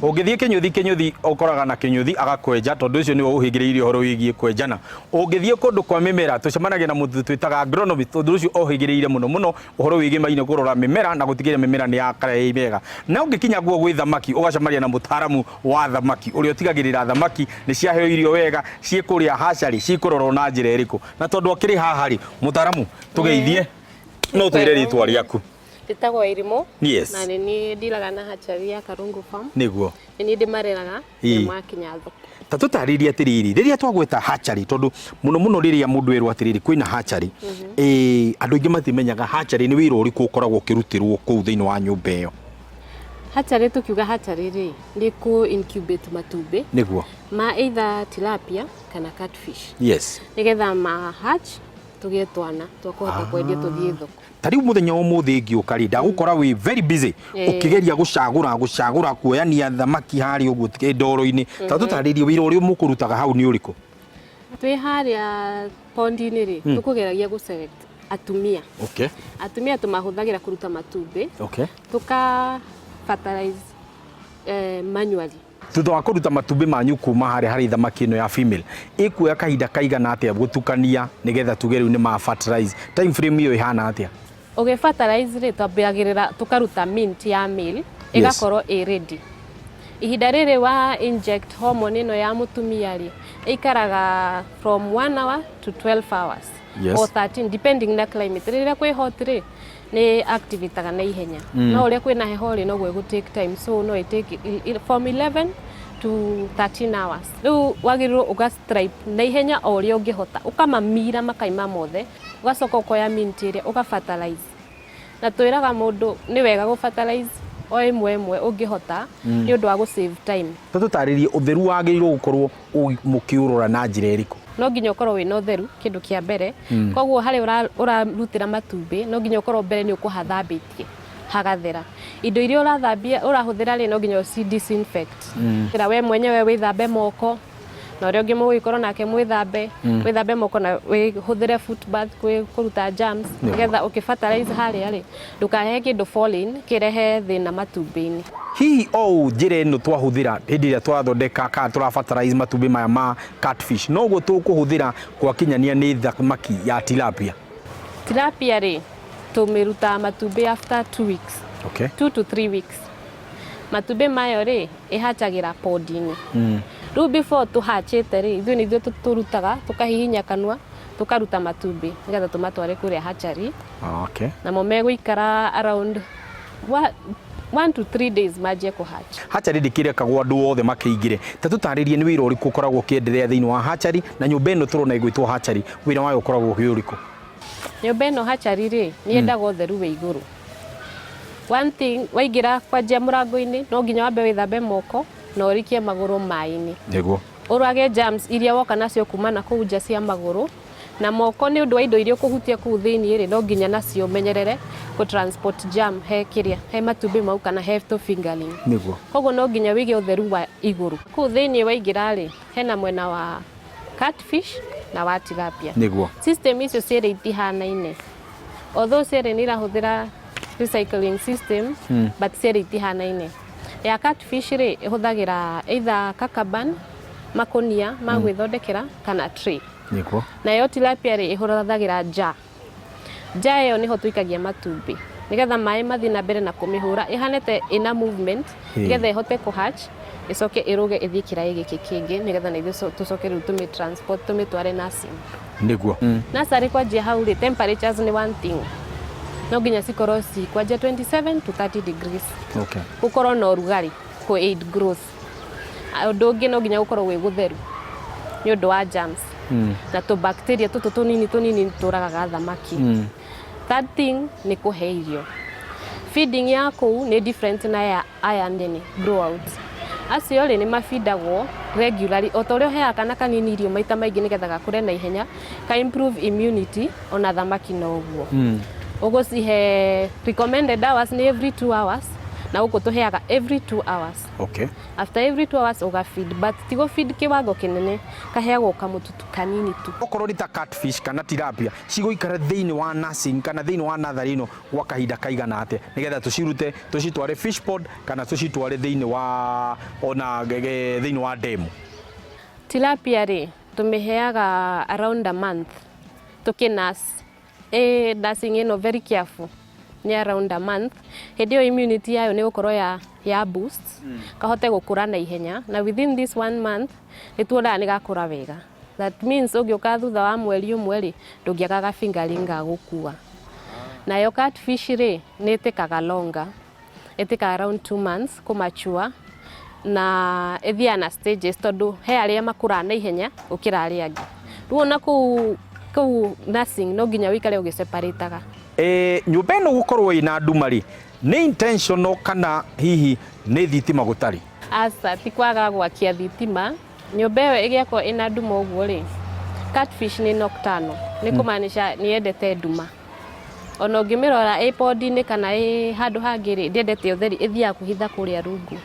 Ũngĩthiĩ kĩnyũthi, kĩnyũthi ũkoraga na kĩnyũthi agakwenja, tondũ ũcio nĩwe ũhĩgĩrĩire ũhoro wĩgiĩ kwenjana. Ũngĩthiĩ kũndũ kwa mĩmera, tũcemanagia na mũndũ twĩtaga agronomist, tondũ ũcio ohĩgĩrĩire mũno mũno ũhoro wĩgĩmaine kũrora mĩmera na gũtigĩrĩra mĩmera nĩ yakara ĩ mĩega. Na ũngĩkinya guo gwĩ thamaki, ũgacemania na mũtaaramu wa thamaki ũrĩa ũtigagĩrĩra thamaki nĩ ciaheo irio wega, ciĩ kũrĩa hatchery cikũrorwo na njĩra ĩrĩkũ. Na tondũ akĩrĩ haha rĩ, mũtaaramu, tũgeithie, no ũtwĩre rĩtwa rĩaku. Njĩtagwo Irimũ. Yes. Na nĩ niĩ ndilaga na hatchery ya Karungu Farm. Nĩguo. Nĩ niĩ ndĩmareraga Ĩĩ. nginya makinya thoko. Ta tũtarĩrie atĩrĩrĩ, rĩrĩa twagweta hatchery, tondũ mũno mũno rĩrĩa mũndũ erwo atĩrĩrĩ kwĩna hatchery, andũ aingĩ matimenyaga hatchery nĩ wĩra ũrĩkũ ũkoragwo ũkĩrutĩrwo kũu thĩinĩ wa nyũmba ĩyo. Hatchery, tũkiuga hatchery rĩ, nĩ kũ incubate matumbĩ ma either tilapia kana catfish nĩgetha ma hatch tũgĩe twana twa kũhota kwendia tũthiĩ thoko. Ta rĩu mũthenya wa ũmũthĩ ngĩũka rĩ, ndagũkora wĩ very busy ũkĩgeria gũcagũra gũcagũra kuoyania thamaki harĩa ũguo ndoro-inĩ. Ta tũtarĩrie wĩra ũrĩa mũkũrutaga hau nĩ ũrĩkũ? Twĩ harĩa pondi-inĩ rĩ, tũkũgeragia gũ select atumia. Atumia tũmahũthagĩra kũruta matumbĩ, tũka fertilize manually. Thutha wa kũruta matumbĩ manyu kuma harĩa harĩ thamaki ĩno ya female, ĩkuoya kahinda kaigana atĩa gũtukania nĩgetha tuge rĩu nĩ ma fertilize? Time frame ĩyo ĩhana atĩa? Ũgĩ fertilize rĩ, twambagĩrĩra tũkaruta mint ya male, ĩgakorwo ĩ ready. Ihinda rĩrĩ wa inject hormone ĩno ya mũtumia rĩ, ĩikaraga from 1 hour to 12 hours or 13, depending na climate. Rĩrĩa kwĩ hot rĩ, nĩ activataga na ihenya, no ũrĩa kwĩna heho rĩ, noguo ĩgũ take time, so no ĩ take from 11 to 13 hours. Rĩu wagĩrĩirwo ũga stripe na ihenya o ũrĩa ũngĩhota, ũkamamira makaima mothe, ũgacoka ũkoya mint ĩrĩa ũga fertilize. Na twĩraga mũndũ nĩ wega gũ fertilize o ĩmwe ĩmwe ũngĩhota, nĩ ũndũ wa gũ save time. Ta tũtarĩrie ũtheru wagĩrĩirwo gũkorwo mũkĩũrora na njĩra ĩrĩkũ? No nginya ũkorwo wĩna ũtheru, kĩndũ kĩa mbere. Koguo harĩa ũrarutĩra matumbĩ, no nginya ũkorwo mbere nĩ ũkũhathambĩtie hagathera. Indo iria ũrathambia, ũrahũthĩra rĩ, no nginya ũci disinfect. We mwenyewe wĩthambe moko, na ũrĩa ũngĩ mũgũgĩkorwo nake mwĩthambe, wĩthambe moko na wĩhũthĩre foot bath kũruta germs, nĩgetha ũkĩ fertilize harĩa rĩ, ndũkarehe kĩndũ foreign kĩrehe thĩna matumbĩ-inĩ. Hihi o ũũ njĩra ĩno twahũthĩra hĩndĩ ĩrĩa tũrathondeka kana tũra fertilize matumbĩ maya ma catfish, noguo tũkũhũthĩra gwakinyania nĩ thamaki ya tilapia? Tilapia rĩ, tũmĩrutaga matumbĩ after 2 weeks, 2 to 3 weeks. Matumbĩ mayo rĩ, ĩhachagĩra pond-inĩ. Rĩu before tũhachĩte rĩ, ithuĩ nĩ ithuĩ tũrutaga, tũkahihinya kanua, tũkaruta matumbĩ nĩgetha tũmatware kũrĩa hatchery. Namo megũikara around 1 to 3 days manjie kũhatch. Hatchery ndĩkĩrekagwo andũ othe makĩingĩre. Ta tũtarĩrie nĩ wĩra ũrĩkũ ũkoragwo ũkĩenderea thĩinĩ wa hatchery, na nyũmba ĩno tũrona ĩgwĩtwo hatchery, wĩra wayo ũkoragwo wĩ ũrĩkũ? Nyũmba ĩno hatchery rĩ, nĩ yendaga ũtheru wĩ igũrũ. One thing, waingĩra kwanjia mũrango-inĩ, no nginya wambe wĩthambe moko na ũrikie magũrũ maĩ-inĩ. Ũrage germs iria woka nacio kuma na kũu nja cia magũrũ, na moko nĩ ũndũ wa indo iria ũkũhutia kũu thĩinĩ rĩ, no nginya nacio ũmenyerere kũ transport germ he kĩrĩa, he matumbĩ mau kana he tũ fingerling. Koguo no nginya wĩige ũtheru wa igũrũ. Kũu thĩinĩ waingĩra rĩ, hena mwena wa catfish na wa tilapia. System icio cierĩ itihanaine. Although cierĩ nĩ irahũthĩra recycling system, but cierĩ itihanaine. Ya catfish rĩ, ĩhũthagĩra either kakaban, makũnia ma gwĩthondekera, kana tray. Nayo tilapia rĩ, ĩhũthagĩra jar. Jar ĩyo nĩho tũikagia matumbĩ nĩgetha maĩ mathiĩ na mbere na kũmĩhũra ĩhane ta ĩna movement, nĩgetha ĩhote kũ hatch, ĩcoke ĩrũge ĩthiĩ kĩraĩ gĩkĩ kĩngĩ, nĩgetha na ithuĩ tũcoke rĩu tũmĩ transport tũmĩtware nursing. Nursery kwanjia hau rĩ, temperatures nĩ one thing. No nginya cikorwo ci kwanjia 27 to 30 degrees. Gũkorwo na ũrugarĩ kũ aid growth. Ũndũ ũngĩ, no nginya gũkorwo gwĩ gũtheru nĩ ũndũ wa germs. Na tũ bacteria tũtũ tũnini tũnini nĩ tũragaga thamaki. Third thing nĩ kũhe irio. Feeding ya kũu nĩ different na ya aya nene grow out. Acio rĩ, nĩ mabindagwo regularly o ta ũrĩa ũheaga kana kanini irio maita maingĩ nĩgetha gakũre na ihenya, ka improve immunity, ona thamaki no ũguo. Ũgũcihe recommended hours nĩ every 2 hours, Na gũkũ tũheaga every 2 hours. After every 2 hours ũga feed, but tigo feed kiwango kĩnene, kaheagwo kamũtutu kanini tu. Okorwo nĩ ta catfish kana tilapia, cigũikara thĩinĩ wa nursing kana thĩinĩ wa natharĩ ĩno gwa kahinda kaigana atĩa nĩgetha tũcirute tũcitware fish pond kana tũcitware thĩinĩ wa ona thĩinĩ wa demu? Tilapia rĩ, tũmĩheaga around a month tũkĩ nurse ĩ nursing ĩno very careful, nĩ around a month. Hĩndĩ ĩyo immunity yayo nĩ gũkorwo ya boost, kahote gũkũra na ihenya, na within this one month nĩ tuonaga nĩ gakũra wega. That means ũngĩũka thutha wa mweri ũmwe rĩ, ndũngĩaga ga fingerling ga gũkua. Nayo catfish rĩ, nĩ ĩtĩkaga longer, ĩtĩkaga around 2 months kũmature, na ĩthiaga na stages tondũ he arĩa makũraga na ihenya gũkĩra arĩa angĩ. Rĩu ona kũu nursing no nginya ũikare ũgĩseparataga. Nyũmba ĩno gũkorwo ĩna nduma rĩ, nĩ intentional kana hihi nĩ thitima gũtarĩ? Aca, ti kwaga gwakia thitima. Nyũmba ĩyo ĩgĩakwo ĩna nduma ũguo rĩ, catfish nĩ nocturnal, nĩ kũmaanisha nĩ yendete nduma. Ona ũngĩmĩrora ĩ pond-inĩ kana ĩ handũ hangĩ rĩ, ndĩendete ũtheri, ĩthiaga kwĩhitha kũrĩa rungu.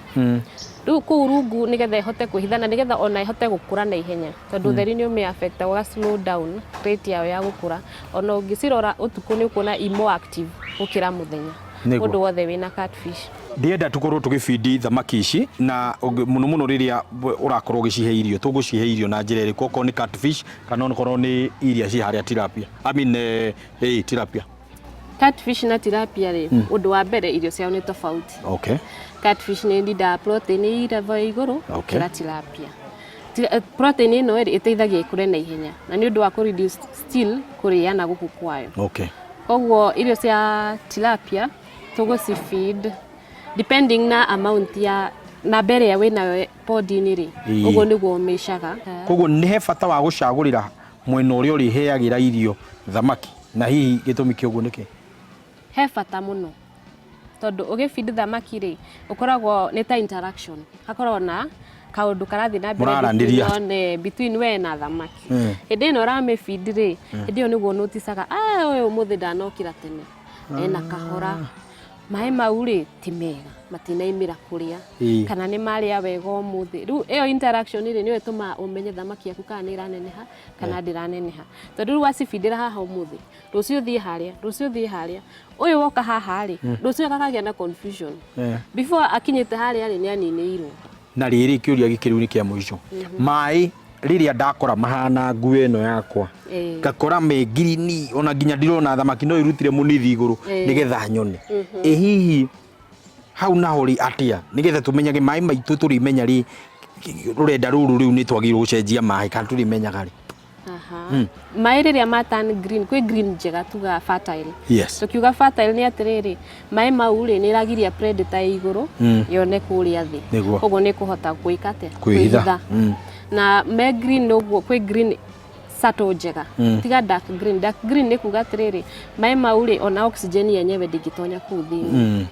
Rĩu kũu rungu nĩgetha ĩhote kwĩhitha na nĩgetha ona ĩhote gũkũra na ihenya, tondũ ũtheri nĩ ũmĩ affect ũga slow down rate yayo ya gũkũra. Ona ũngĩcirora ũtukũ nĩ ũkuona i more active gũkĩra mũthenya. Mũndũ wothe wĩna catfish. Ndienda tukorwo tũgĩbindi thamaki ici na mũno mũno rĩrĩa ũrakorwo ũgĩcihe irio, tũgũcihe irio na njĩra ĩrĩkũ, okorwo nĩ catfish kana okorwo nĩ iria ci harĩa tilapia, I mean, tilapia? Catfish na tilapia rĩ, ũndũ wa mbere irio ciao nĩ tofauti. Catfish nĩ ĩnindaga protein ĩ level ya igũrũ gũkĩra tilapia. Protein ĩno rĩ, ĩteithagia ĩkũre na ihenya na nĩ ũndũ wa kũ reduce still kũrĩana gũkũ kwayo. Koguo irio cia tilapia tũgũci feed depending na amount ya namba ĩrĩa wĩnayo pond-inĩ rĩ, ũguo nĩguo ũmĩcaga. Koguo nĩ he bata wa gũcagũrĩra mwena ũrĩa ũrĩheagĩra irio thamaki, na hihi gĩtũmi kĩa ũguo nĩkĩ? He bata mũno, tondũ ũgĩbindi thamaki rĩ, ũkoragwo nĩ ta interaction, hakoragwo na kaũndũ karathiĩ na mbere Mũraranĩria. between we na thamaki. Hĩndĩ ĩno ũramĩbindi rĩ, hĩndĩ ĩyo nĩguo noticaga, "Ah, ũyũ ũmũthĩ ndanokĩra tene, ena kahora, maĩ mau rĩ ti mega, matinaimĩra kũrĩa, kana nĩ marĩa wega ũmũthĩ." Rĩu ĩyo interaction rĩ, nĩyo ĩtũmaga ũmenye thamaki yaku kana nĩ ĩraneneha kana ndĩraneneha, tondũ rĩu wacibindĩra haha ũmũthĩ, rũciũ thiĩ harĩa, rũciũ thiĩ harĩa, ũyũ woka haha rĩ, rũciũ akagĩa na confusion. Before akinyĩte harĩa rĩ, nĩ aninĩirwo. Na rĩrĩ, kĩũria gĩkĩ rĩu nĩ kĩa mũico. Maĩ rĩrĩa ndakora mahana nguo ĩno yakwa, ngakora me ngirini, ona nginya ndirona thamaki no irutire mũnithi igũrũ nĩgetha nyone, ĩ hihi hau naho rĩ atĩa nĩgetha tũmenyage maĩ maitũ, tũrĩmenya rĩ rũrenda rũrũ rĩu nĩ twagĩrĩirwo gũcenjia maĩ, kana tũrĩmenyaga rĩ? Aha. Maĩ rĩrĩa ma turn green, kwĩ green njega tuga fertile. Tukiuga fertile nĩ atĩrĩrĩ, maĩ mau rĩ, nĩ ĩragiria predator ĩ igũrũ yone kũrĩa thĩ. Koguo nĩ kũhota gwĩka atĩa? Kwĩhitha. Na me green ũguo, kwĩ green subtle njega, tiga dark green. Dark green nĩ kuga atĩrĩrĩ, maĩ mau rĩ, ona oxygen yenyewe ndĩngĩtonya kũu thĩinĩ.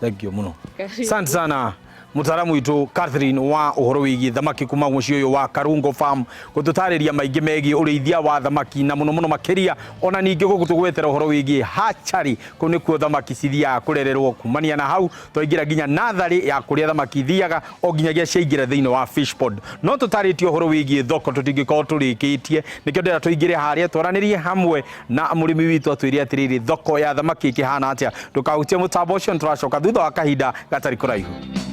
Thank you mũno. Karibu. Asante sana mũtaaramu witũ Catherine wa ũhoro wĩgiĩ thamaki kuma mũciĩ ũyũ wa Karungo Farm, gũtũtarĩria maingĩ megiĩ ũrĩithia wa thamaki, na mũno mũno makĩria ona ningĩ gũgũtũgwetera ũhoro wĩgiĩ hatchery, kũu nĩkuo thamaki cithiaga kũrererwo. Kumania na hau twaingĩra nginya natharĩ ya kũrĩa thamaki ithiaga o nginyagia ciaingĩra thĩinĩ wa fish pond. No tũtarĩtie ũhoro wĩgiĩ thoko tũtingĩkorwo tũrĩkĩtie, nĩkĩo ndĩra tũingĩre harĩa twaranĩrie hamwe na mũrĩmi witũ atwĩre atĩrĩrĩ, thoko ya thamaki ĩkĩhana atĩa. Ndũkahutie mũtambo ũcio, nĩtũracoka thutha wa kahinda gatarĩ kũraihu.